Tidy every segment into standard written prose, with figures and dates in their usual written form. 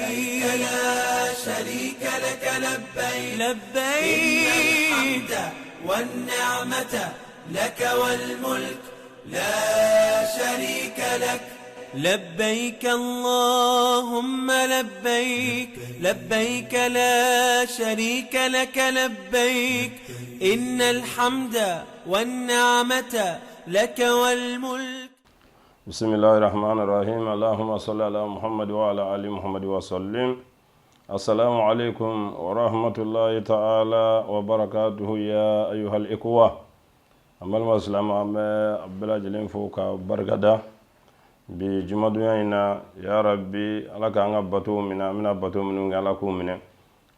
لبيك لا شريك لك لبيك، لبيك إن الحمد والنعمة لك والملك لا شريك لك. لبيك اللهم لبيك، لبيك لا شريك لك لبيك، إن الحمد والنعمة لك والملك. بسم الله الرحمن الرحيم. اللهم صل على محمد وعلى آل محمد وسلم. السلام عليكم ورحمة الله تعالى وبركاته يا أيها الإخوة. An balima silamɛ, an bɛ a bɛɛ lajɛlen fo ka barikada bi jumadonya in na. Ya Rabbi, Ala k'an ka bato minɛ. An bɛna bato minnu kɛ, Ala k'u minɛ.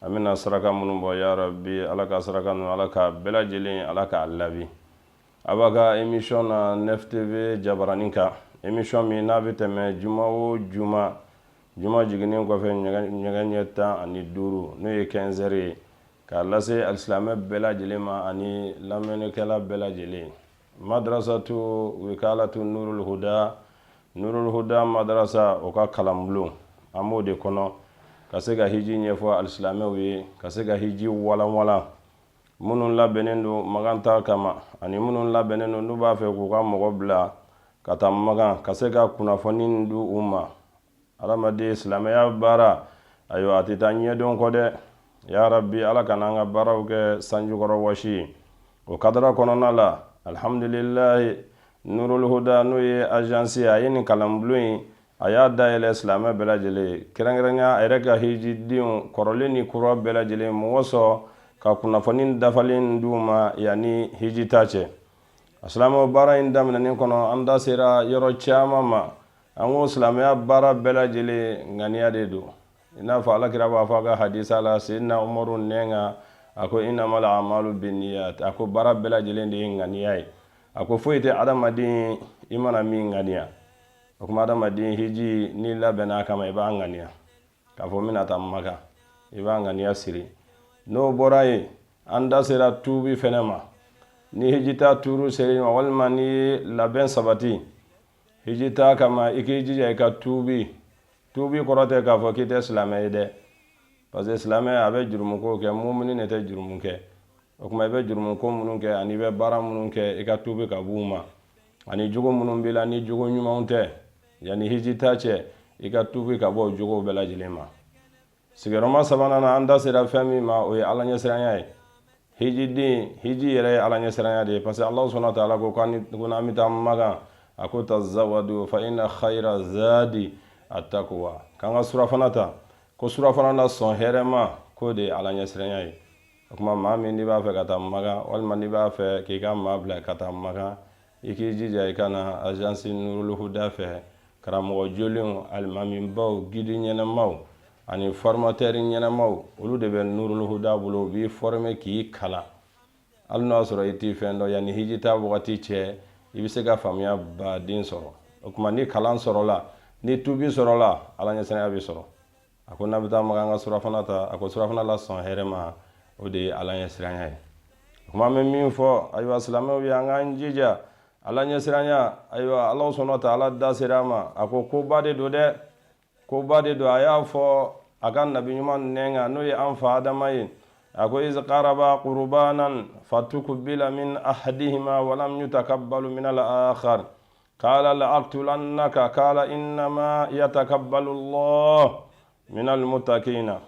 An bɛna saraka minnu bɔ, ya Rabbi, Ala ka saraka ninnu, Ala k'a bɛɛ lajɛlen, Ala k'a labi. A b'a ka émission na Nef TV jabaranin kan, émission min n'a bɛ tɛmɛ juma o juma, juma jiginnen kɔfɛ nɛgɛ ɲɛ 15, n'o ye 15 heures ye, k'a lase alisilamɛ bɛɛ lajɛlen ma ani lamɛnnikɛla bɛɛ lajɛlen. Madrasatu Wikalatu Nurul Huda, Nurul Huda madrasa, o ka kalanbulon, an b'o de kɔnɔ ka se ka hiji ɲɛfɔ alisilamɛw ye, ka se ka hiji walanwalan minnu labɛnnen don Makan ta kama ani minnu labɛnnen don n'u b'a fɛ k'u ka mɔgɔ bila ka taa Makan, ka se ka kunnafoni di u ma. Adamaden, silamɛya baara, ayiwa, a tɛ taa ɲɛdɔn kɔ dɛ. Ya Rabbi, Ala kana an ka baaraw kɛ sanjikɔrɔ wɔsi ye. O kadara kɔnɔna la, alhamdulilayi, Nurul Huda, n'o ye agence ye, a ye nin kalanbulon in, a y'a dayɛlɛ silamɛ bɛɛ lajɛlen ye, kɛrɛnkɛrɛnya a yɛrɛ ka hijidenw kɔrɔlen ni kura bɛɛ lajɛlen, mɔgɔ sɔn ka kunnafoni dafalen d'u ma yanni hiji ta cɛ. A silamɛw, baara in daminɛnen kɔnɔ, an da sera yɔrɔ caman ma. An ko silamɛya baara bɛɛ lajɛlen, ŋaniya de don. I n'a fɔ Alakira b'a fɔ a ka hadisa la, Seyidina Umaru nɛn kan, a ko: innamal amalu binniyat. A ko baara bɛɛ lajɛlen de ye ŋaniya ye. A ko foyi tɛ adamaden i mana min ŋaniya. O kuma, adamaden, hiji, n'i labɛnna a kama, i b'a ŋaniya k'a fɔ n bɛna taa Maka, i b'a ŋaniya siri. N'o bɔra yen, an da sera tuubi fɛnɛ ma. Ni hijita tuuru sera i ma, walima n'i ye labɛn sabati hijita kama, i k'i jija i ka tuubi. Tuubi kɔrɔ tɛ k'a fɔ k'i tɛ silamɛ ye dɛ, parce que silamɛ, a bɛ jurumuko kɛ, mumuni de tɛ jurumu kɛ. O tuma, i bɛ jurumuko minnu kɛ ani i bɛ baara minnu kɛ, i ka tuubi ka b'u ma, ani jogo minnu b'i la ni jogo ɲumanw tɛ, yanni hijita cɛ, i ka tuubi ka bɔ o jogow bɛɛ lajɛlen ma. Sigiyɔrɔma sabanan na, an da sera fɛn min ma, o ye Ala ɲɛsiranya ye. Hijiden, hiji yɛrɛ ye Ala ɲɛsiranya de ye, parce que Ala subhanahu wa taala ko ko n'an bɛ taa Makan, a ko: tazawadu fa inna khayra zadi attaqwa. K'an ka surafana ta, ko surafana la sɔn hɛrɛma, k'o de ye Ala ɲɛsiranya ye. O tuma, maa min n'i b'a fɛ ka taa Makan, walima n'i b'a fɛ k'i ka maa bila ka taa Makan, i k'i jija i ka na agence Nurul Huda fɛ. Karamɔgɔ jolenw, alimamibaw, guide ɲɛnamaw ani formateur ɲɛnamaw, olu de bɛ Nurul Huda bolo. U b'i former, k'i kalan. Hali n'o y'a sɔrɔ i t'i fɛn dɔn, yanni hijita wagati cɛ, i bɛ se ka faamuya baden sɔrɔ. O tuma, ni kalan sɔrɔla, ni tuubi sɔrɔla, Ala ɲɛsiranya bɛ sɔrɔ. A ko n'an bɛ taa Makan, an ka surafana ta. A ko surafana la sɔn hɛrɛ ma, o de ye Ala ɲɛsiranya ye. O tuma, an bɛ min fɔ, ayiwa, silamɛw ye, an k'an jija Ala ɲɛsiranya. Ayiwa, Ala subhanahu wa taala da sera a ma, a ko koba de don dɛ, koba de don. A y'a fɔ a ka nabi ɲuman nɛn kan, n'o ye an fa Adama ye, a ko: iz qaraba qurbanan fatukubila min ahadihima walam yutakabbalu min al-akhar qala la'aqtulannaka qala innama yatakabbalu Allah min almuttaqina.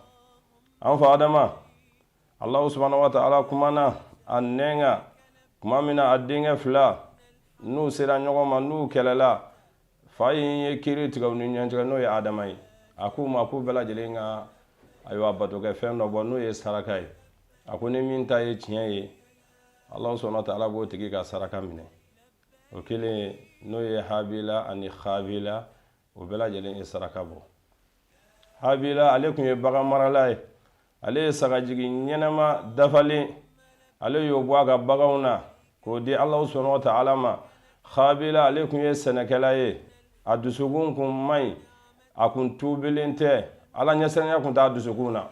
An fa Adama, Allahu subhanahu wa ta'ala kumana a nɛn kan tuma min na a denkɛ fila n'u sera ɲɔgɔn ma, n'u kɛlɛla, fa in ye kiiri tigɛ u ni ɲɔgɔn cɛ, n'o ye Adama ye. A k'u ma k'u bɛɛ lajɛlen ka, ayiwa, batokɛ fɛn dɔ bɔ, n'o ye saraka ye. A ko ni min ta ye tiɲɛ ye, Allahu subhanahu wa ta'ala b'o tigi ka saraka minɛ. O kelen, n'o ye Habila ani Habila, o bɛɛ lajɛlen ye saraka bɔ. Habila, ale tun ye bagan marala ye. Ale ye sagajigi ɲɛnama dafalen, ale y'o bɔ a ka baganw na k'o di Ala subhanahu wa ta'ala ma. Habila, ale tun ye sɛnɛkɛla ye. A dusukun kun man ɲi, a kun tuubilen tɛ, Ala ɲɛsiranya kun t'a dusukun na.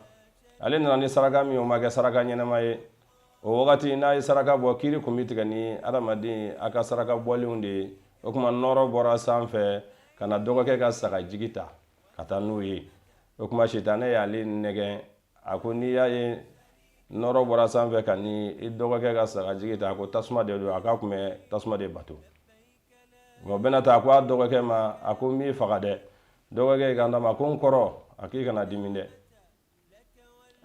Ale nana ni saraka min ye, o ma kɛ saraka ɲɛnama ye. O wagati, n'a ye saraka bɔ, kiiri kun bɛ tigɛ ni adamaden a ka saraka bɔlenw de ye. O tuma, nɔɔrɔ bɔra sanfɛ ka na dɔgɔkɛ ka sagajigi ta ka taa n'o ye. O tuma sitanɛ y'ale nɛgɛn, a ko n'i y'a ye nɔɔrɔ bɔra sanfɛ ka ni i dɔgɔkɛ ka sagajigi ta, a ko tasuma de don, a k'a tun bɛ tasuma de bato. O bɛna ta, a ko a dɔgɔkɛ ma, a ko n b'i faga dɛ. Dɔgɔkɛ y'i kanto a ma ko n kɔrɔ, a k'i kana dimi dɛ.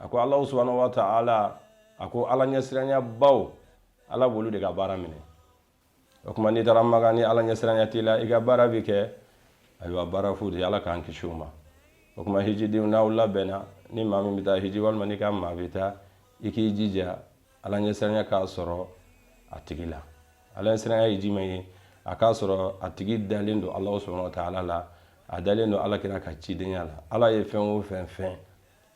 A ko Alahu subahana wa taala, a ko Ala ɲɛsiranyabaw, Ala b'olu de ka baara minɛ. O tuma n'i taara Makan ni Ala ɲɛsiranya t'i la, i ka baara bɛ kɛ ayiwa baara fu de ye. Ala k'an kisi o ma. O tuma hijidenw, n'aw labɛnna, ni maa min bɛ taa hiji walima n'i ka maa bɛ taa, i k'i jija Ala ɲɛsiranya k'a sɔrɔ a tigi la. Ala ɲɛsiranya ye jumɛn ye? A k'a sɔrɔ a tigi dalen don Alahu subahana wa taala la, a dalen don Ala kira ka cidenya la. Ala ye fɛn o fɛn fɛn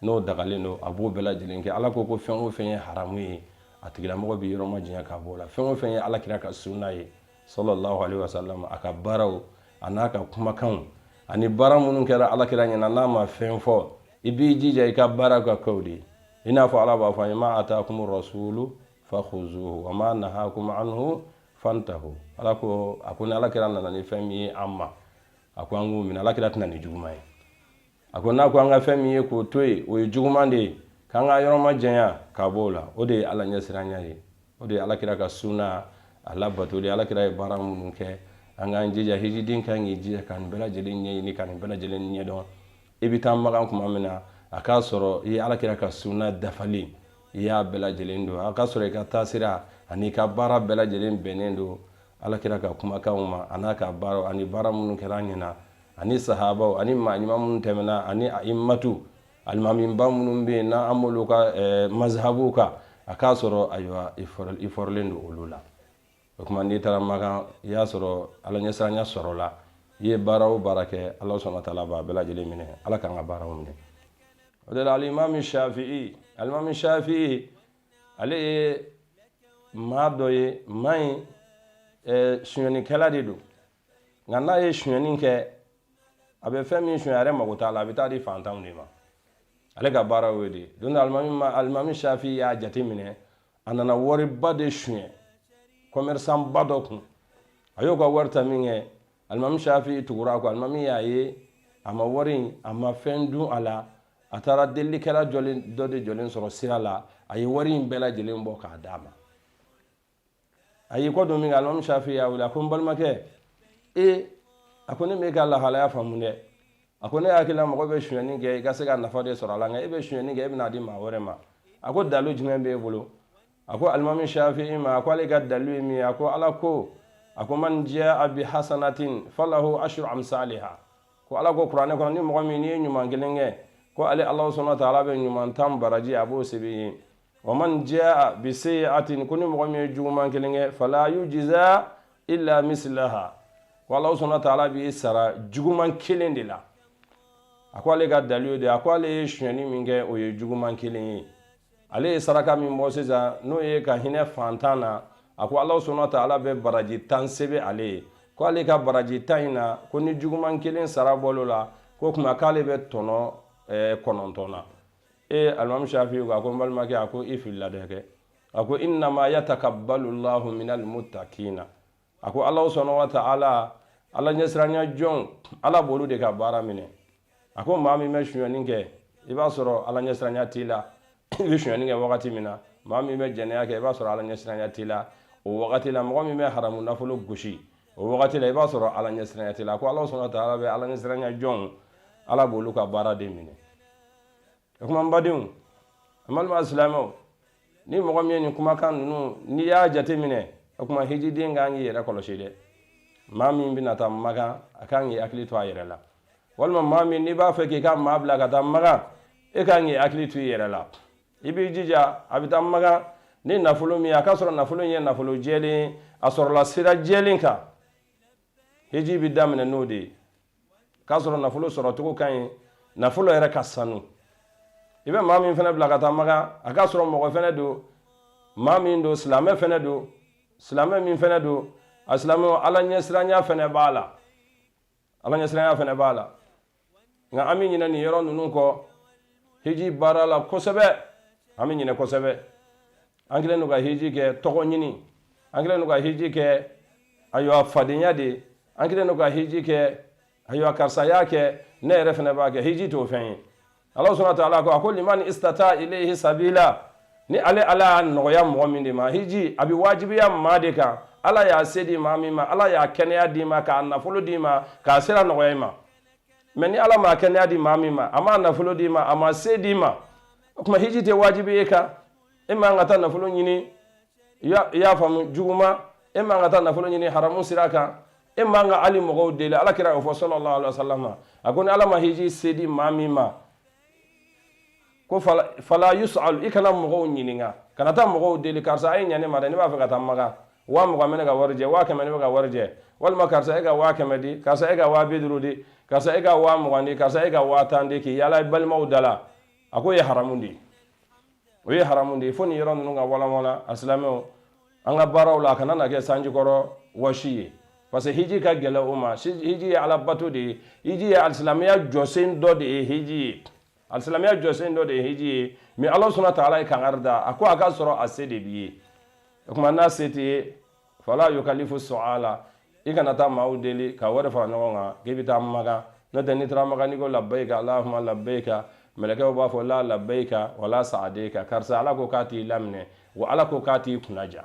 n'o dagalen don, a b'o bɛɛ lajɛlen kɛ. Ala ko ko fɛn o fɛn ye haramu ye, a tigilamɔgɔ b'i yɔrɔ majanya ka bɔ o la. Fɛn o fɛn ye Ala kira ka sunna ye sallallahu alaihi wasallam, a ka baaraw a n'a ka kumakanw ani baara minnu kɛra Ala kira ɲɛna n'a ma fɛn fɔ, i b'i jija i ka baara ka kɛ o de ye. I n'a fɔ Ala b'a fɔ an ye ma atakum rasulu fakhuzuhu wa ma nahakum anhu fantahu. Ala ko, a ko ni Ala kira nana ni fɛn min ye an ma, a ko an k'o minɛ. Ala kira tɛ na ni juguman ye. A ko n'a ko an ka fɛn min ye k'o to yen, o ye juguman de ye, k'an ka yɔrɔ majanya ka bɔ o la. O de ye Ala ɲɛsiranya ye, o de ye Ala kira ka sunna a labatoli. Ala kira ye baara minnu kɛ, an k'an jija. Hijiden kan k'i jija ka nin bɛɛ lajɛlen ɲɛɲini, ka nin bɛɛ lajɛlen ɲɛdɔn. I bɛ taa Makan tuma min na, a k'a sɔrɔ i ye Ala kira ka sunna dafalen, i y'a bɛɛ lajɛlen dɔn. A k'a sɔrɔ i ka taasira ani i ka baara bɛɛ lajɛlen bɛnnen don Ala kira ka kumakanw ma, a n'a ka baaraw ani baara minnu kɛra a ɲɛna, ani sahabaw ani maa ɲuman minnu tɛmɛna, ani aimatu alimamiba minnu bɛ yen n'an b'olu ka mazhabuw kan, a k'a sɔrɔ ayiwa i fɔrɔlen don olu la. O tuma n'i taara Makan, i y'a sɔrɔ Ala ɲɛsiranya sɔrɔla, i ye baara o baara kɛ, Ala subahana wa taala b'a bɛɛ lajɛlen minɛ. Ala k'an ka baaraw minɛ. O de la alimami Shafi'i, alimami Shafi'i ale ye maa dɔ ye, maa in sonyɛnikɛla de don. Nka n'a ye sonyɛni kɛ, a bɛ fɛn min sonya, a yɛrɛ mago t'a la, a bɛ taa di fantanw de ma. Ale ka baara y'o de ye. Don dɔ alimami Shafi y'a jate minɛ, a nana wariba de suɲɛ commerçant ba dɔ kun. A y'o ka wari ta min kɛ, alimami Shafi tugura a kɔ. Alimami y'a ye a ma wari in, a ma fɛn dun a la. A taara delilikɛla dɔ de jɔlen sɔrɔ sira la, a ye wari in bɛɛ lajɛlen bɔ k'a d'a ma. A y'i kɔ don min kɛ, alimami Shafi y'a wele, a ko n balimakɛ, e a ko ne m'e ka lahalaya faamu dɛ. A ko ne hakili la mɔgɔ bɛ sonyɛni kɛ i ka se ka nafa de sɔrɔ a la, nka e bɛ sonyɛni kɛ, e bɛna di maa wɛrɛ ma. A ko dalu jumɛn b'e bolo? A ko alimami Shafi'i ma, a ko ale ka dalu ye min ye, a ko Ala ko, a ko man jaa bi hasanatin falahu ashru amsaliha. Ko Ala ko kuranɛ kɔnɔ, ni mɔgɔ min n'i ye ɲuman kelen kɛ, ko ale Alahu subahana wa taala bɛ ɲuman 10 baraji, a b'o sɛbɛn i ye. Wa man jaa bi seyiatin, ko ni mɔgɔ min ye juguman kelen kɛ, fala yujiza illa mislaha, ko Alahu subahana wa taala b'i sara juguman kelen de la. A ko ale ka dalu de, a ko ale ye sonyɛni min kɛ, o ye juguman kelen ye. Ale ye saraka min bɔ sisan, n'o ye ka hinɛ fantan na, a ko Alahu subahana wa taala bɛ baraji 10 sɛbɛn ale ye. Ko ale ka baraji 10 in na, ko ni juguman kelen sara bɔl'o la, ko tuma k'ale bɛ tɔnɔ 9 na. E alimami Shafi ko, a ko n balimakɛ, a ko i filila dɛ kɛ. A ko innama yatakabbalu llahu minal muttaqina. A ko Alahu subahana wa taala, Ala ɲɛsiranya jɔnw, Ala b'olu de ka baara minɛ. A ko maa min bɛ sonyɛni kɛ, i b'a sɔrɔ Ala ɲɛsiranya t'i la i bɛ sonyɛni kɛ wagati min na. Maa min bɛ jɛnɛya kɛ, i b'a sɔrɔ Ala ɲɛsiranya t'i la o wagati la. Mɔgɔ min bɛ haramu nafolo gosi o wagati la, i b'a sɔrɔ Ala ɲɛsiranya t'i la. A ko Ala subahana wa taala bɛ Ala ɲɛsiranya jɔnw, Ala b'olu ka baara de minɛ. O tuma n badenw, an balima silamɛw, ni mɔgɔ min ye nin kumakan ninnu, n'i y'a jate minɛ, o tuma hijiden kan k'i yɛrɛ kɔlɔsi dɛ. Maa min bɛna taa Makan, a kan k'i hakili to a yɛrɛ la. Walima maa min n'i b'a fɛ k'i ka maa bila ka taa Makan, e kan k'i hakili to i yɛrɛ la. I b'i jija a bɛ taa Makan ni nafolo min ye, a k'a sɔrɔ nafolo in ye nafolo jɛlen ye, a sɔrɔla sira jɛlen kan. Hiji bɛ daminɛ n'o de ye, k'a sɔrɔ nafolo sɔrɔcogo ka ɲi, nafolo yɛrɛ ka sanu. I bɛ maa min fana bila ka taa Makan, a k'a sɔrɔ mɔgɔ fana don, maa min don, silamɛ fana don, silamɛ min fana don, a silamɛ Ala ɲɛsiranya fana b'a la, Ala ɲɛsiranya fana b'a la. Nka an bɛ ɲinɛ nin yɔrɔ ninnu kɔ hiji baara la kosɛbɛ, an bɛ ɲinɛ kosɛbɛ. An kɛlen don ka hiji kɛ tɔgɔ ɲini, an kɛlen don ka hiji kɛ ayiwa fadenya de, an kɛlen don ka hiji kɛ ayiwa karisa y'a kɛ, ne yɛrɛ fana b'a kɛ. Hiji t'o fɛn ye. Ala subhanahu wa ta'ala ko, a ko liman istata ilayhi sabila, ni ale Ala y'a nɔgɔya mɔgɔ min de ma. Hiji a bɛ wajibiya maa de kan, Ala y'a se di maa min ma, Ala y'a kɛnɛya d'i ma, k'a nafolo d'i ma, k'a sira nɔgɔya i ma. Mais ni Ala m'a kɛnɛya di maa min ma, a m'a nafolo d'i ma, a ma se d'i ma, o tuma hiji tɛ wajibi e kan. E man ka taa nafolo ɲini, i y'a faamu, juguma. E man ka taa nafolo ɲini haramu sira kan. E man ka hali mɔgɔw deli. Ala kira y'o fɔ sallallahu alaihi wasallam. A ko ni Ala ma hiji se di maa min ma, ko fala yusalu, i kana mɔgɔw ɲininka, kana taa mɔgɔw deli. Karisa, a ye ɲɛ ne ma dɛ, ne b'a fɛ ka taa Makan, 20,000 bɛ ne ka wari jɛ, 100,000 ne bɛ ka wari jɛ, walima karisa e ka 100,000 di, karisa e ka 50,000 di, karisa e ka 20,000 di, karisa e ka 10,000 di, k'i yaala i balimaw da la. A k'o ye haramu de ye, o ye haramu de ye. Fo nin yɔrɔ ninnu ka walanwalan a silamɛw an ka baaraw la, a kana na kɛ sanjikɔrɔ wɔsi ye, parce que hiji ka gɛlɛ o ma. Hiji ye ala bato de ye, hiji ye alisilamɛya jɔsen dɔ de ye, hiji ye alisilamɛya jɔsen dɔ de ye hiji ye. Mais Ala subhanahu wa ta'ala ye kangari da, a ko a ka sɔrɔ a se de b'i ye. O tuma n'a se t'i ye, fala yukalifu suala, i kana taa maaw deli ka wari fara ɲɔgɔn kan k'i bɛ taa Makan. N'o tɛ, n'i taara Makan, n'i ko labbayika Allahumma labbayika, mɛlɛkɛw b'a fɔ la labbayika wala saadeka. Karisa, Ala ko k'a t'i laminɛ, wa Ala ko k'a t'i kunnaja.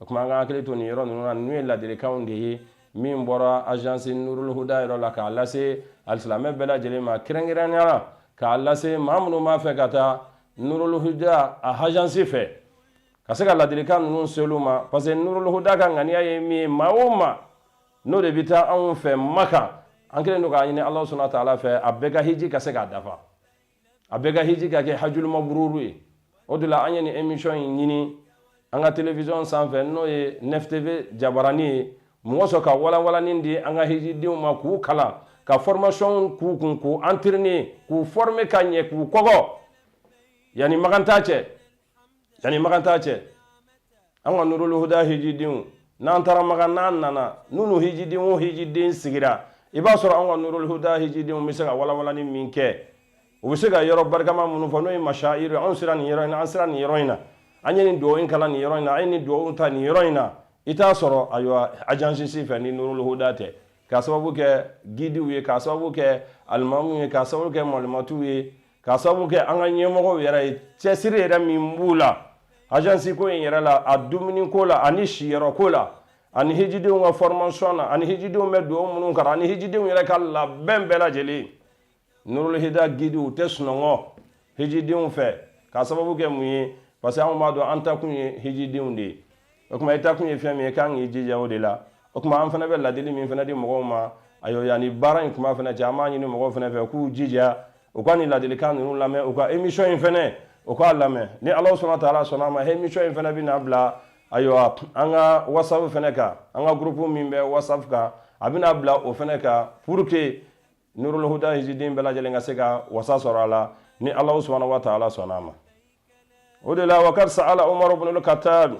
O tuma an ka hakili to nin yɔrɔ ninnu na. Ninnu ye ladilikanw de ye min bɔra agence Nurul Huda yɔrɔ la k'a lase alisilamɛ bɛɛ lajɛlen ma, kɛrɛnkɛrɛnnenya la k'a lase maa minnu b'a fɛ ka taa Nurul Huda a agence fɛ, ka se ka ladilikan ninnu se olu ma, parce que Nurul Huda ka ŋaniya ye min ye, maa o maa n'o de bɛ taa anw fɛ Makan, an kɛlen don k'a ɲini Ala subhanahu wa ta'ala fɛ, a bɛɛ ka hiji ka se k'a dafa, a bɛɛ ka hiji ka kɛ hajul mabruru ye. O de la an ye nin émission in ɲini an ka télévision sanfɛ, n'o ye Nef TV jabarani ye, mɔgɔ sɔrɔ ka walanwalanin di an ka hijidenw ma, k'u kalan, ka formation k'u kun, k'u entraîner, k'u former ka ɲɛ, k'u kɔgɔ yanni Makan ta cɛ, yanni Makan ta cɛ. An ka Nurul Huda hijidenw, n'an taara Makan, n'an nana, n'u hijiden o hijiden sigira, i b'a sɔrɔ an ka Nurul Huda hijidenw bɛ se ka walanwalani min kɛ, u bɛ se ka yɔrɔ barikama minnu fɔ, n'o ye mashairi: anw sera nin yɔrɔ in na, an sera nin yɔrɔ in na, an ye nin dugawu in kalan nin yɔrɔ in na, an ye nin dugawu ta nin yɔrɔ in na. I t'a sɔrɔ, ayiwa, agence si fɛ ni Nurul Huda tɛ, k'a sababu kɛ guidew ye, k'a sababu kɛ alimamuw ye, k'a sababu kɛ malimatuw ye, k'a sababu kɛ an ka ɲɛmɔgɔw yɛrɛ ye. Cɛsiri yɛrɛ min b'u la agence ko in yɛrɛ la, a dumuni ko la, ani siyɔrɔ ko la, ani hijidenw ka formation na, ani hijidenw bɛ dugawu minnu kalan, ani hijidenw yɛrɛ ka labɛn bɛɛ lajɛlen, Nurul Huda guidew tɛ sunɔgɔ hijidenw fɛ. K'a sababu kɛ mun ye? Parce que anw b'a dɔn an takun ye hijidenw de ye. O tuma i takun ye fɛn min ye, k'an k'i jija o de la. O tuma an fana bɛ ladili min fana di mɔgɔw ma, ayiwa, yanni baara in kuma fana cɛ, an b'a ɲini mɔgɔw fana fɛ k'u jija u ka nin ladilikan ninnu lamɛn, u ka émission in fana u k'a lamɛn. Ni Ala sɔnna taala sɔnna a ma, émission in fana bɛna bila, ayiwa, an ka WhatsApp fana kan, an ka groupe min bɛ WhatsApp kan, a bɛna bila o fana kan pour que Nurul Huda hijiden bɛɛ lajɛlen ka se ka wasa sɔrɔ a la, ni Ala subhanahu wa ta'ala sɔnna a ma. O de la, wakad sa'ala Umar ibn al-Khattab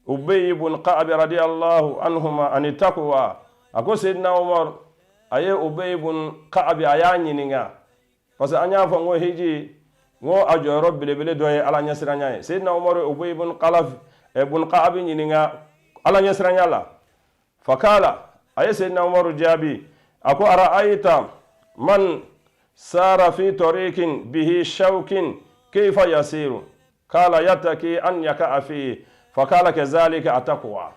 Ubay ibn Ka'ab radiyallahu anhuma ani taqwa. A ko Seydina Umar a ye Ubay ibn Ka'ab, a y'a ɲininka, parce que an y'a fɔ n ko hiji, n ko a jɔyɔrɔ belebele dɔ ye Ala ɲɛsiranya ye. Seydina Umar Ubay ibn Khalaf ibn Ka'ab ɲininka Ala ɲɛsiranya la. Fakala, a ye Seydina Umaru jaabi, a ko ara'ayta man sara fi tariqin bihi shawkin kayfa yasiru? Kala yattaki an yaka'a fihi. Fakala kazalika ataqwa.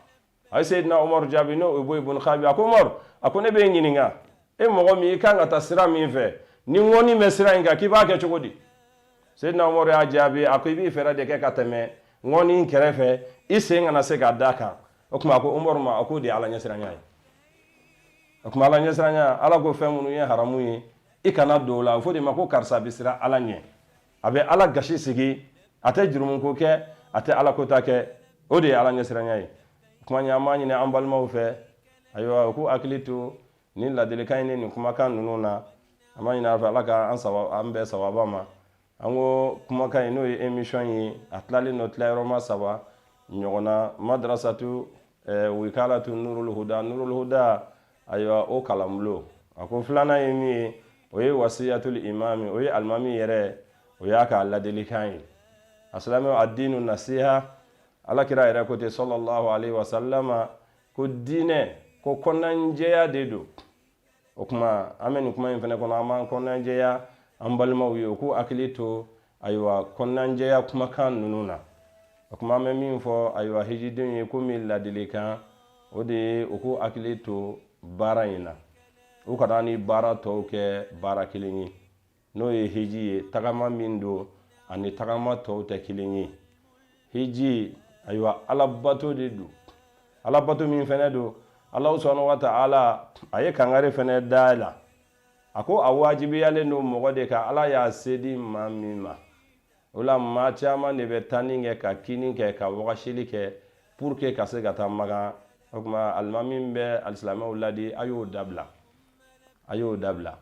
A ye Seydina Umaru jaabi, n'o Ubay ibn Ka'ab, a ko Umaru, a ko ne b'e ɲininka, e mɔgɔ min i kan ka taa sira min fɛ, ni ŋɔni bɛ sira in kan, k'i b'a kɛ cogo di? Seydina Umaru y'a jaabi, a ko i b'i fɛɛrɛ de kɛ ka tɛmɛ ŋɔni kɛrɛfɛ, i sen kana se ka da kan. O tuma a ko Umaru ma, a k'o de ye Ala ɲɛsiranya ye. O tuma Ala ɲɛsiranya, Ala ko fɛn minnu ye haramu ye, i kana don o la. O fɔ de ma ko karisa bɛ siran Ala ɲɛ, a bɛ Ala gasi sigi, a tɛ jurumuko kɛ, a tɛ Ala kota kɛ. O de ye Ala ɲɛsiranya ye. Kuma ɲɛ, an b'a ɲini an balimaw fɛ, ayiwa, u k'u hakili to nin ladilikan in ni nin kumakan ninnu na. An b'a ɲini a fɛ, Ala ka an saba an bɛɛ sababa ma. An ko kumakan in, n'o ye émission ye, a tilalen don tilayɔrɔma saba ɲɔgɔnna: madrasatu wikalatu Nurul Huda, Nurul Huda, ayiwa, o kalanbulon. A ko filanan ye min ye, o ye wasiyatul imami, o ye alimami yɛrɛ, o y'a ka ladilikan ye. A silamɛw, addinu nasiha. Ala kira yɛrɛ ko ten sallallahu alaihi wasallama, ko diinɛ ko kɔnɔnajɛya de don. O tuma an bɛ nin kuma in fana kɔnɔ, an b'an kɔnɔnajɛya. An balimaw ye, u k'u hakili to, ayiwa, kɔnɔnajɛya kumakan ninnu na. O tuma, an bɛ min fɔ, ayiwa, hijidenw ye, komi ladilikan, o de ye u k'u hakili to baara in na, u kana ni baara tɔw kɛ baara kelen ye. N'o ye hiji ye, tagama min don ani tagama tɔw tɛ kelen ye. Hiji, ayiwa, alabato de don. Alabato min fɛnɛ don, Alahu subahana wa taala a ye kangari fɛnɛ da la. A ko a wajibiyalen don mɔgɔ de kan, Ala y'a se di maa min ma. O la, maa caman de bɛ tanni kɛ, ka kini kɛ, ka wagasili kɛ pour que ka se ka taa Makan. O tuma, alimami bɛ alisilamɛw ladi, a y'o dabila, a y'o dabila.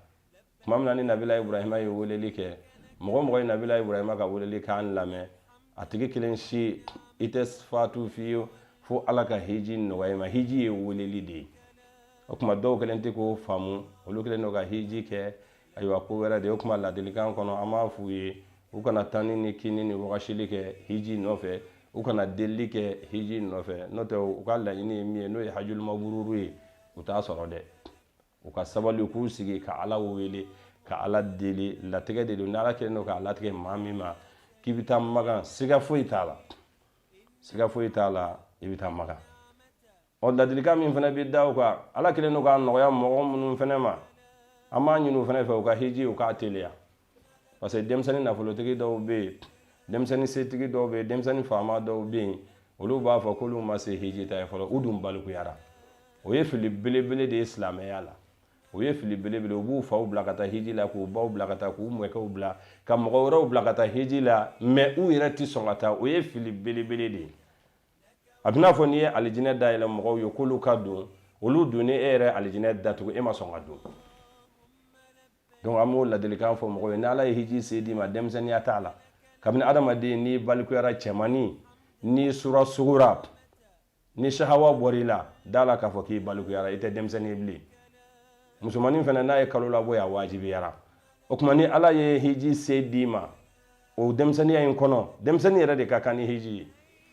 Tuma min na ni Nabila Iburahima ye weleli kɛ, mɔgɔ mɔgɔ ye Nabila Iburahima ka weleli kan lamɛn, a tigi kelen si i tɛ fatu fiyewu fo Ala ka hiji nɔgɔya i ma. Hiji ye weleli de ye. O tuma, dɔw kelen tɛ k'o faamu, olu kelen don ka hiji kɛ, ayiwa, ko wɛrɛ de ye. O tuma, ladilikan kɔnɔ, an b'a f'u ye, u kana tanni ni kini ni wagasili kɛ hiji nɔfɛ, u kana delili kɛ hiji nɔfɛ. N'o tɛ, u ka laɲini ye min ye, n'o ye hajul mabururu ye, u t'a sɔrɔ dɛ. U ka sabali, u k'u sigi ka Ala wele, ka Ala deli. Latigɛ de don. Ni Ala kɛlen don k'a latigɛ maa min ma k'i bɛ taa Makan, siga foyi t'a la, siga foyi t'a la, i bɛ taa Makan. Ɔ, ladilikan min fana bɛ da u kan, Ala kɛlen don k'a nɔgɔya mɔgɔ minnu fana ma, an b'a ɲini u fana fɛ, u ka hiji, u k'a teliya, parce que denmisɛnnin nafolotigi dɔw bɛ yen, denmisɛnnin setigi dɔw bɛ yen, denmisɛnnin faama dɔw bɛ yen, olu b'a fɔ k'olu ma se hiji ta ye fɔlɔ, u dun balikuyara. O ye fili belebele de ye silamɛya la, o ye fili belebele. U b'u faw bila ka taa hiji la, k'u baw bila ka taa, k'u mɔkɛw bila, ka mɔgɔ wɛrɛw bila ka taa hiji la, mais u yɛrɛ tɛ sɔn ka taa. O ye fili belebele de ye. A bɛ n'a fɔ n'i ye alijinɛ dayɛlɛ mɔgɔw ye k'olu ka don, olu don, ni e yɛrɛ alijinɛ datugu, e ma sɔn ka don. Donc an b'o ladilikan fɔ mɔgɔw ye: ni Ala ye hiji se d'i ma, denmisɛnninya t'a la. Kabini adamaden n'i balikuyara, cɛmannin, n'i sura sugura, ni sahawa bɔr'i la, da la k'a fɔ k'i balikuyara, i tɛ denmisɛnnin ye bilen. Musomannin fana, n'a ye kalo labɔ, a wajibiyara. O tuma, ni Ala ye hiji se d'i ma o denmisɛnninya in kɔnɔ, denmisɛnnin yɛrɛ de ka kan ni hiji ye,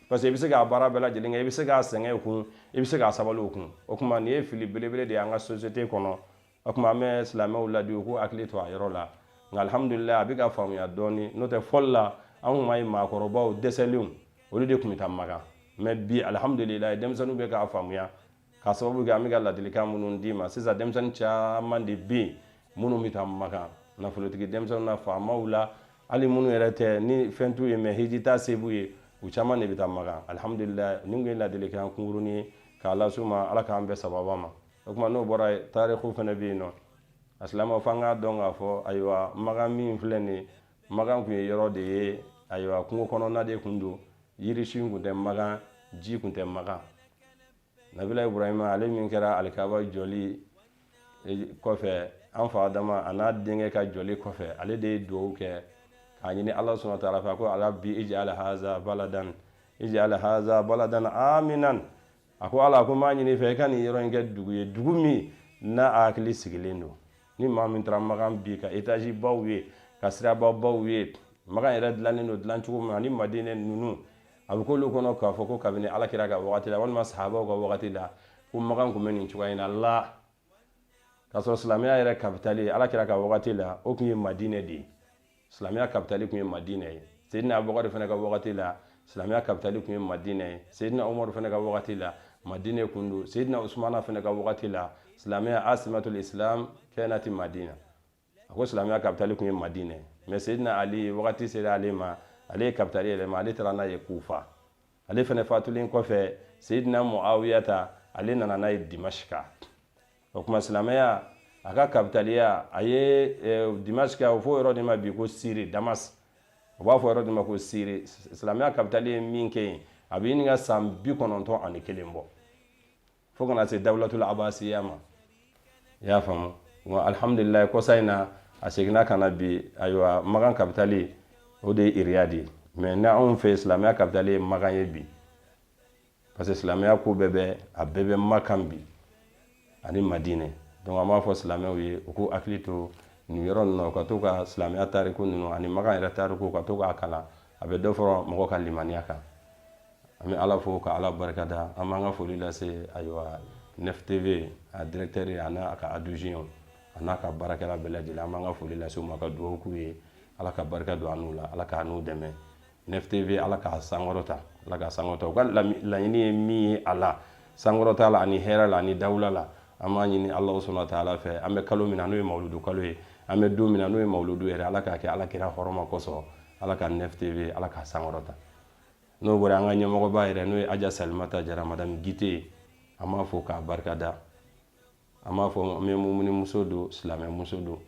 parce que i bɛ se k'a baara bɛɛ lajɛlen kɛ, i bɛ se k'a sɛgɛn kun, i bɛ se k'a sabali o kun. O tuma, nin ye fili belebele de ye an ka société kɔnɔ. O tuma, an bɛ silamɛw ladi, u k'u hakili to a yɔrɔ la. Nka alihamudulilayi, a bɛ ka faamuya dɔɔni. N'o tɛ, fɔlɔ la, an tun b'a ye maakɔrɔbaw dɛsɛlenw, olu de tun bɛ taa Makan. Mais bi, alihamudulilayi, denmisɛnninw bɛ k'a faamuya, k'a sababu kɛ an bɛ ka ladilikan minnu d'i ma sisan. Denmisɛnnin caman de bɛ yen minnu bɛ taa Makan, nafolotigi denmisɛnninw na, faamaw la, hali minnu yɛrɛ tɛ ni fɛn t'u ye, mais hiji ta se b'u ye, u caman de bɛ taa Makan, alihamudulilayi. Nin tun ye ladilikan kunkurunin ye k'a las'u ma. Ala k'an bɛɛ sababa ma. O tuma, n'o bɔra yen, tariku fana bɛ yen nɔ. A silamɛw, f'an k'a dɔn k'a fɔ, ayiwa, Makan min filɛ nin ye, Makan tun ye yɔrɔ de ye, ayiwa, kungo kɔnɔna de tun don. Yirisun tun tɛ Makan, ji tun tɛ Makan. Nabila Iburahima, ale min kɛra alikaba jɔli kɔfɛ, an fa Adama a n'a denkɛ ka jɔli kɔfɛ, ale de ye dugawu kɛ k'a ɲini Ala subahana taala fɛ. A ko: Rabbi ij'al haza baladan, ij'al haza baladan aminan. A ko Ala, a ko n b'a ɲini i fɛ, i ka nin yɔrɔ in kɛ dugu ye, dugu min n'a hakili sigilen don. Ni maa min taara Makan bi, ka étage baw ye, ka sirababaw ye, Makan yɛrɛ dilannen don dilan cogo min na, ani Madinɛ ninnu, a bɛ k'olu kɔnɔ k'a fɔ ko kabini Ala kira ka wagati la walima sahabaw ka wagati la, ko Makan tun bɛ nin cogoya in na la, k'a sɔrɔ silamɛya yɛrɛ kapitali, Ala kira ka wagati la, o tun ye Madinɛ de ye. Silamɛya kapitali tun ye Madinɛ ye. Seyidina Abubakari fana ka wagati la, silamɛya kapitali tun ye Madinɛ ye. Seyidina Umaru fana ka wagati la, Madinɛ kun don. Seyidina Usumana fana ka wagati la, silamɛya asimatul islam kanati Madina. A ko silamɛya kapitali tun ye Madinɛ ye. Mais Seyidina Ali wagati sera ale ma, ale ye kapitali yɛlɛma, ale taara n'a ye Kufa. Ale fana fatulen kɔfɛ, Seyidina Muawiyata, ale nana n'a ye Dimashika. O tuma, silamɛya a ka kapitaliya, a ye Dimashika, o fɔ yɔrɔ de ma bi ko Siri, Damas, o b'a fɔ yɔrɔ de ma ko Siri. Silamɛya kapitali ye min kɛ yen, a bɛ ɲini ka san 91 bɔ, fo kana se dawulatul abasiya ma. I y'a faamu wa? Alhamdulilayi, kɔsa in na, a seginna ka na bi. Ayiwa, Makan kapitali, o de ye Iriyadi ye. Mais ni anw fɛ, silamɛya kapitali ye Makan ye bi, parce que silamɛya ko bɛɛ bɛ, a bɛɛ bɛ Makan bi ani Madinɛ. Donc an b'a fɔ silamɛw ye, u k'u hakili to nin yɔrɔ ninnu na, u ka to ka silamɛya tariku ninnu ani Makan yɛrɛ tariku, ka to k'a kalan. A bɛ dɔ fɔra mɔgɔ ka limaniya kan. An bɛ Ala fo ka Ala barikada. An b'an ka foli lase, ayiwa, Nef TV a directeur a n'a ka adjoint. A n'a ka baarakɛla bɛɛ lajɛlen, an b'an ka foli lase u ma ka dugawu k'u ye. Ala ka barika don an n'u la, Ala k'a n'u dɛmɛ. Nef TV, Ala k'a sankɔrɔta, Ala k'a sankɔrɔta. U ka laɲini ye min ye a la, sankɔrɔta la ani hɛrɛ la ani dawula la, an b'a ɲini Alahu subahana taala fɛ. An bɛ kalo min na, n'o ye mawuludu kalo ye, an bɛ don min na, n'o ye mawuludu yɛrɛ, Ala k'a kɛ Ala kira hɔrɔma kosɔn. Ala ka Nef TV, Ala k'a sankɔrɔta. N'o bɔra, an ka ɲɛmɔgɔba yɛrɛ, n'o ye Aja Salimata Jara, madame Gite, an b'a fo k'a barikada. An b'a fɔ n bɛ mumuni muso don, silamɛ muso don,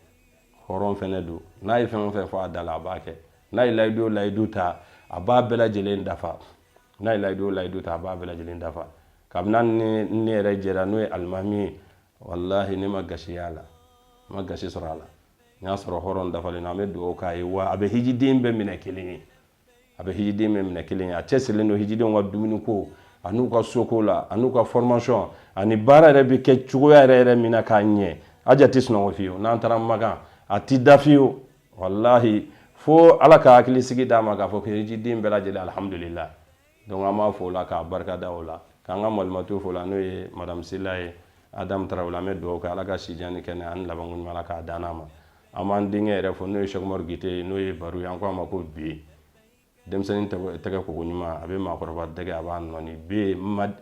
hɔrɔn fɛnɛ don. N'a ye fɛn o fɛn fɔ a da la, a b'a kɛ. N'a ye layidu o layidu ta, a b'a bɛɛ lajɛlen dafa. N'a ye layidu o layidu ta, a b'a bɛɛ lajɛlen dafa. Kabini ni ne yɛrɛ jɛra, n'o ye alimami ye, walahi ne ma gasi y'a la, n ma gasi sɔrɔ a la. N y'a sɔrɔ hɔrɔn dafalen don. An bɛ dugawu k'a ye. Wa a bɛ hijiden bɛɛ minɛ kelen ye, a bɛ hijiden bɛɛ minɛ kelen ye. A cɛsirilen don hijidenw ka dumuniko an'u ka soko la, an'u ka formation ani baara yɛrɛ bɛ kɛ cogoya yɛrɛ yɛrɛ min na k'a ɲɛ. Aja tɛ sunɔgɔ fiyewu. N'an taara Makan, a ti da fiyewu, walahi, fo Ala ka hakili sigi d'a ma k'a fɔ ko hijiden bɛɛ lajɛlen, alhamdulillah. Donc an b'a fo o la k'a barika da o la, k'an ka malimatu fo la, n'o ye madame Sila ye, Adam Tarawele. An bɛ dugawu kɛ, Ala ka sijan ni kɛnɛ ani labanko ɲuman, Ala k'a d'an ma. An b'an denkɛ yɛrɛ fo, n'o ye Sɛkumaru Gite ye, n'o ye baro ye. An ko a ma ko bi denmisɛnnin tɛgɛ koko ɲuman, a bɛ maakɔrɔba dɛgɛ, a b'a nɔɔni. Bi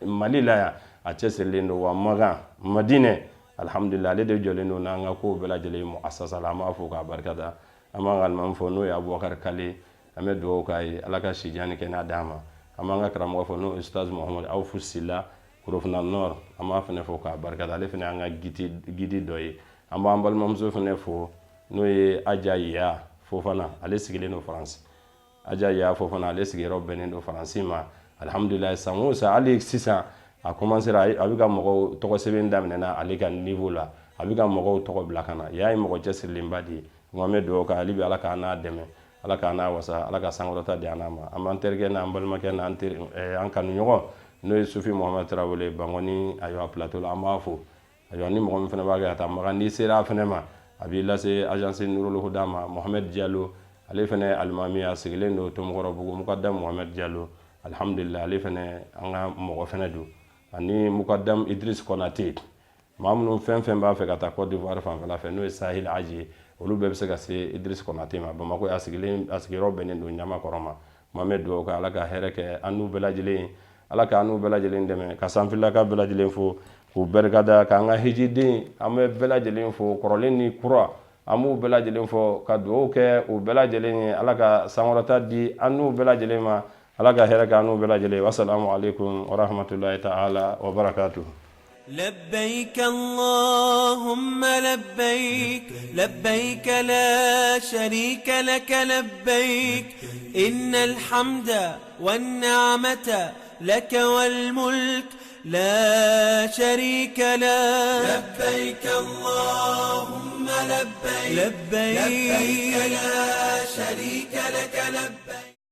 Mali la yan, a cɛsirilen don. Wa Makan, Madinɛ, alhamdulillah, ale de jɔlen don n'an ka kow bɛɛ lajɛlen mu asasa la. An b'a fo k'a barika da. An b'an ka alimami fo, n'o ye Abubakar Kale. An bɛ dugawu k'a ye, Ala ka sijan ni kɛnɛya d'a ma. An b'an ka karamɔgɔ fo, n'o ye Ustaz Muhamadu Awfu Sila, Korofina Nord. An b'a fana fo k'a barika da. Ale fana y'an ka guide dɔ ye. An b'an balimamuso fana fo, n'o ye Aja Ya Fofana, ale sigilen don Faransi. Aja Ya Fofana, ale sigiyɔrɔ bɛnnen don Faransi ma, alhamdulilayi. San o san, hali sisan a commencera, a bɛ ka mɔgɔw tɔgɔ sɛbɛn daminɛna ale ka niveau la, a bɛ ka mɔgɔw tɔgɔ bila ka na. Ya ye mɔgɔ cɛsirilenba de ye. An bɛ dugawu kɛ hali bi, Ala k'an n'a dɛmɛ, Ala k'an n'a wasa, Ala ka sankɔrɔta di an n'a ma. An b'an terikɛ n'an balimakɛ n'an teri, an kanuɲɔgɔn, n'o ye Sufi Muhamad Tarawele, Bankɔni, ayiwa, plateau la, an b'a fo. Ayiwa, ni mɔgɔ min fana b'a kɛ ka taa Makan, n'i sera a fana ma, a b'i lase agence Nurul Huda ma. Mohamed Diallo, ale fana alimami, a sigilen don Tomokɔrɔbugu, Mukadam Mohamed Diallo, alhamdulillah, ale fana an ka mɔgɔ fana don, ani Mukadam Idris Konate. Maa minnu fɛn fɛn b'a fɛ ka taa Côte d'Ivoire fanfɛla fɛ, n'o ye Sahel Aji ye, olu bɛɛ bɛ se ka se Idris Konate ma Bamakɔ. A sigilen, a sigiyɔrɔ bɛnnen don Ɲamakɔrɔ ma. Kuma bɛ dugawu kɛ, Ala ka hɛrɛ kɛ an n'u bɛɛ lajɛlen, Ala k'an n'u bɛɛ lajɛlen dɛmɛ. Ka sanfilaka bɛɛ lajɛlen fo k'u barikada, k'an ka hijiden, an bɛ bɛɛ lajɛlen fo, kɔrɔlen ni kura, an b'u bɛɛ lajɛlen fo ka dugawu kɛ u bɛɛ lajɛlen ye. Ala ka sankɔrɔta di an n'u bɛɛ lajɛlen ma, Ala ka hɛrɛ kɛ an n'u bɛɛ lajɛlen. Wasalamu alaikum warahmatullahi ta'ala wa barakatuh. لبيك اللهم لبيك، لبيك لا شريك لك لبيك، إن الحمد والنعمة لك والملك لا شريك له. لبيك اللهم لبيك، لبيك، لبيك لا شريك لك لبيك.